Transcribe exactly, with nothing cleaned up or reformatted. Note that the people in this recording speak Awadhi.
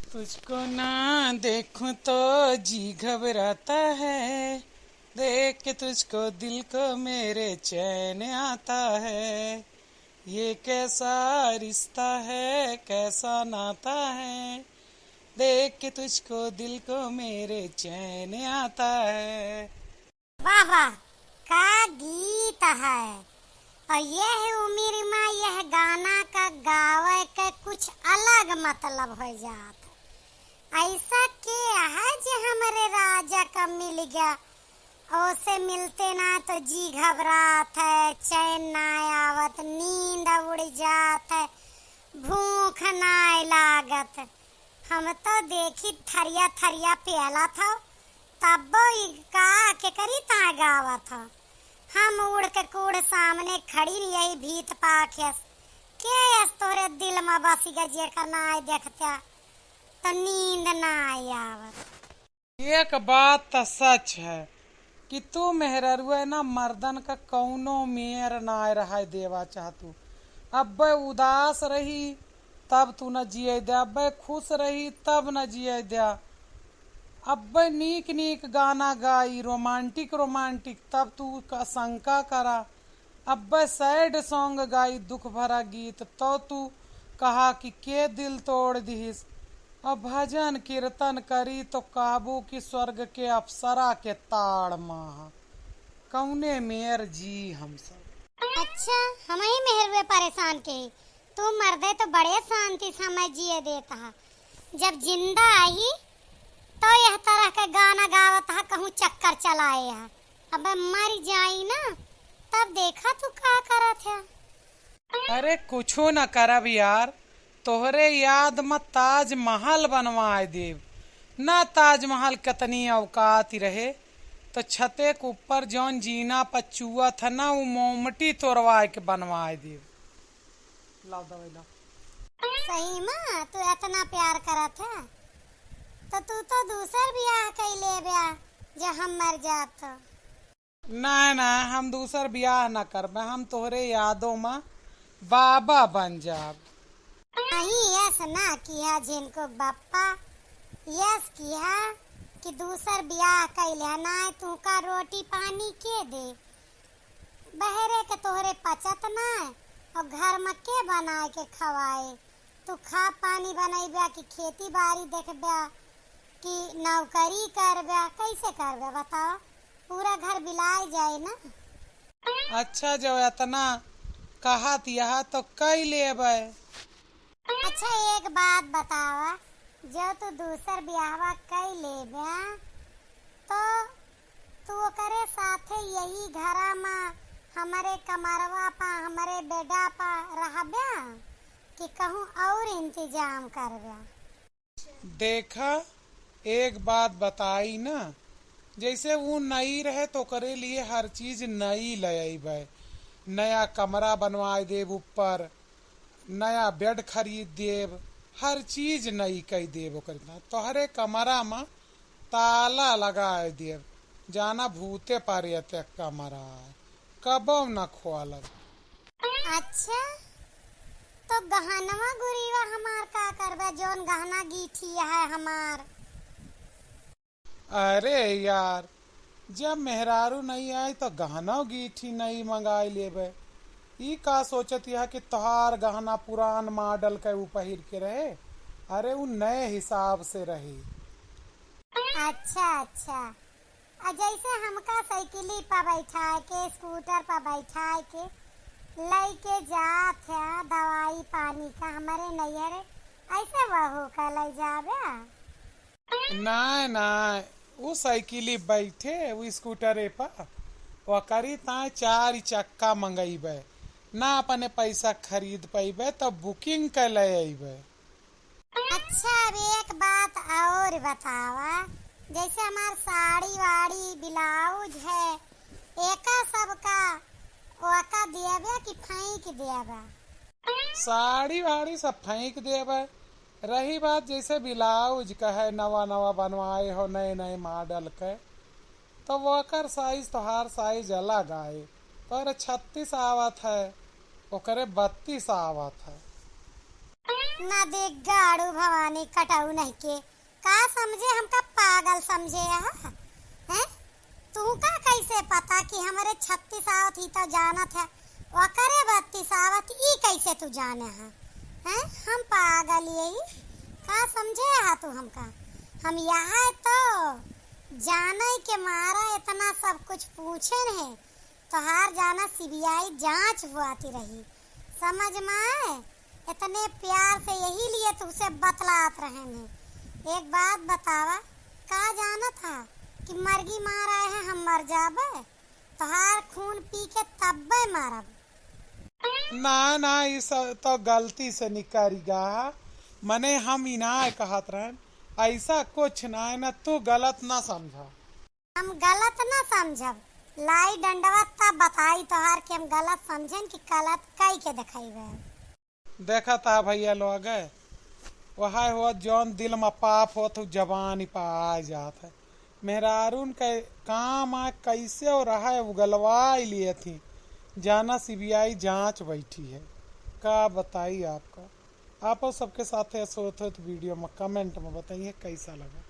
तुझको ना देखूं तो जी घबराता है, देख के तुझको दिल को मेरे चैन आता है। ये कैसा रिश्ता है, कैसा नाता है, देख के तुझको दिल को मेरे चैन आता है। वाह वाह, का गीत है। और यह उमिर मा यह गाना का गावे के कुछ अलग मतलब हो जात है। ऐसा के है जे हमरे राजा का मिल गया, ओसे मिलते ना तो जी घबरात है, चैन ना आवत, नींद उड़ जात है, भूख ना लागत। हम तो देखी थरिया थरिया पियला था, तब्बो ई का केकरी ताय गावत ह। हम उड़ के कूड़ सामने खड़ी न यही भीत पाखेस। के यस तोरे दिल मा बसी गा जेकर नाय देखत्या, तो नींद नाय आवत। एक बात त सच है कि तू मेहररुआ ना मर्दन का कौनो मेर नाय रहाय देवा चाहतू। अब्बे उदास रही तब तू न जिए द्या, अब्बे खुश रही तब न जिए द्या। अब्बे नीक नीक गाना गाई, romantic romantic, तब तू का शंका करा। अब्बे sad song गाई, दुख भरा गीत, तो तू कहा कि के दिल तोड़ दिहिस। अब भजन कीर्तन करी तो कहबू कि स्वर्ग के अप्सरा के ताड़ माह। कौने मेर जी हम सब। अच्छा, हमही मेहरुए परेशान के ही। तू मर्दे तो बड़े शांति से हमें जिए देत हा। जब जिंदा आही तो यह तरह के गाना गावत हा, कहूँ चक्कर चलाए हा। अब मर जाई ना, तब देखा तू का करत है। अरे कुछो न करब यार, तोहरे याद म ताजमहल बनवाए देब। ना ताजमहल कतनी औकात रहे, तो छते के ऊपर जौन जीना पर चुअत है ना, उ मोमटी तोड़वाए के बनवाए देब। लाओ दवाई लाओ। सही मा तू इतना प्यार करत है, तो तू तो दूसर बियाह कई लेब्या, जे हम मर जाब तो। ना, ना, हम दूसर बियाह ना करबे, हम तोहरे यादों मा बाबा बन जाब। नहीं, यस ना किहा झिनको बप्पा, यस किहा कि दूसर बियाह कई लिहा, नाय तू का रोटी पानी के दे? बहरे के तोहरे पचत नाय, और घर मा के बनाए के खवाए? तू खा पानी बनैब्या कि खेती बारी देखब्या कि नौकरी करब्या, कैसे करब्या बताओ? पूरा घर बिलाए जाए ना। अच्छा, जब इतना कहत यहा तो कई लेबै। अच्छा, एक बात बतावा, जो तू दूसर बियाहवा कई लेब्या तो तू ओकरे साथे यही घरा मा हमरे कमरवा पा, हमरे बेडा पा रहब्या कि कहूँ और इंतजाम करब्या? देखा, एक बात बताई ना, जैसे ऊ नई रहे तो ओकरे लिए हर चीज नई ले अइबै, नया कमरा बनवाए देब ऊपर, नया बेड खरीद देब, हर चीज नई कई देब ओकरे। तोहरे कमरा मा ताला लगाए देब, जाना भूते पारे अते कमरा, कबो न खोलब। अच्छा, तो गहनवा गुरीवा हमार का करबे, जौन गहना गीठी है हमार? अरे यार, जब मेहरारू नहीं आई तो गहना गीठी नहीं मंगाई लेबे। ई का सोचत यह कि तोहार गहना पुरान मॉडल के ऊ पहिर के रहे? अरे, ऊ नए हिसाब से रही। अच्छा, अच्छा। आ जैसे हमका साइकिली पर बैठाए के, स्कूटर पर बैठाए के लइके जात है दवाई पानी का हमरे नैहरे, ऐसे वहू का लइ जाबे? नाय, नाय, ऊ साइकिली बैठे, ऊ स्कूटरे पर, ओकरी ताय चार चक्का मंगइबे, ना अपने पैसा खरीद पइबे, तो booking के ले अइबे। अच्छा, अब एक बात और बतावा, जैसे हमार साड़ी वाड़ी, ब्लाउज है, एका सबका ओका दियाबे कि फेंक दियाबे? साड़ी वाड़ी सब फेंक देबे। रही बात जैसे ब्लाउज का है, नवा नवा बनवाए हो, नए नए मॉडल के, तो ओकर साइज तोहार साइज अलग आए। तोहरे छत्तीस आवत है, ओकरे बत्तीस आवत है। ना देख गाड़ू भवानी कटाऊ नहीं के, का समझे, हमका पागल समझे हा? हैं? तू का कैसे पता कि हमरे छत्तीस आवत ही तो जानत है, ओकरे बत्तीस आवत ई कैसे तू जाने हा? हैं? हम पागल यही का समझे हा तू हमका? हम यहाँ तो जाने के मारा इतना सब कुछ पूछे नहीं, तोहार जाना सीबीआई जांच हुआती रही, समझ में आए? इतने प्यार से यही लिए तुझसे बतलात रहे हैं। एक बात बतावा, का जानत हा कि मरगी मार आए हैं हम मर जाबे? तोहार खून पी के तब्बे मारब। ना, ना, ई सब तो गलती से निकल गा। मने हम ई ना कहत रहन, ऐसा कुछ ना है, ना तू गलत ना समझा। हम गलत ना समझब, लाई डंडवा तब बताई तोहार के हम गलत समझेन कि गलत कई के देखाई बे। देखत हा भैया लोग, वह होत जौन दिल में पाप होत, उ जबान ही पा आ जात है। मेहरारून के काम आ कैसे और रहा है, उगलवा ही लिए थी। जाना सीबीआई जांच बैठी है, का बताई आपका। आपो सबके साथे ऐसे होत हो तो वीडियो में कमेंट में बताइए कैसा लगा।